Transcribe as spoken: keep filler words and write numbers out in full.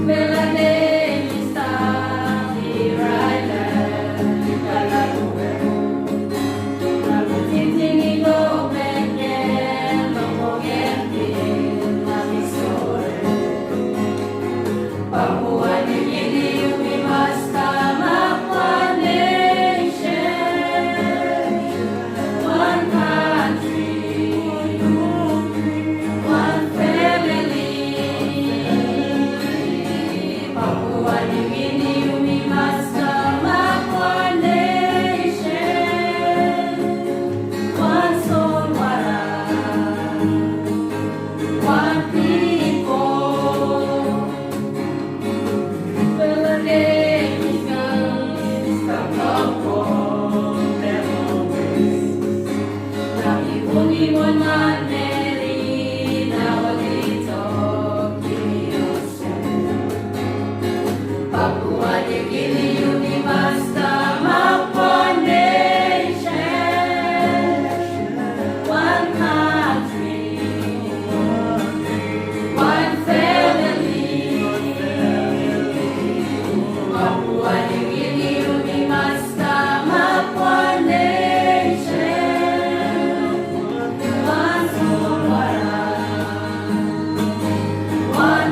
Mipela nem i stap i raitim mipela bel. Na tingting i go bek gen long ol gen pil na mi sori. Papua Niugini, yumi mas kamap wan nation, wan kantri, wan famili. Papua Niugini, yumi mas kamap wan nation, wan solwara, wan pipel. Papua Niugini, yumi mas kamap wan nation, wan kantri, wan famili. Papua Niugini, yumi mas kamap wan nation, wan solwara, wan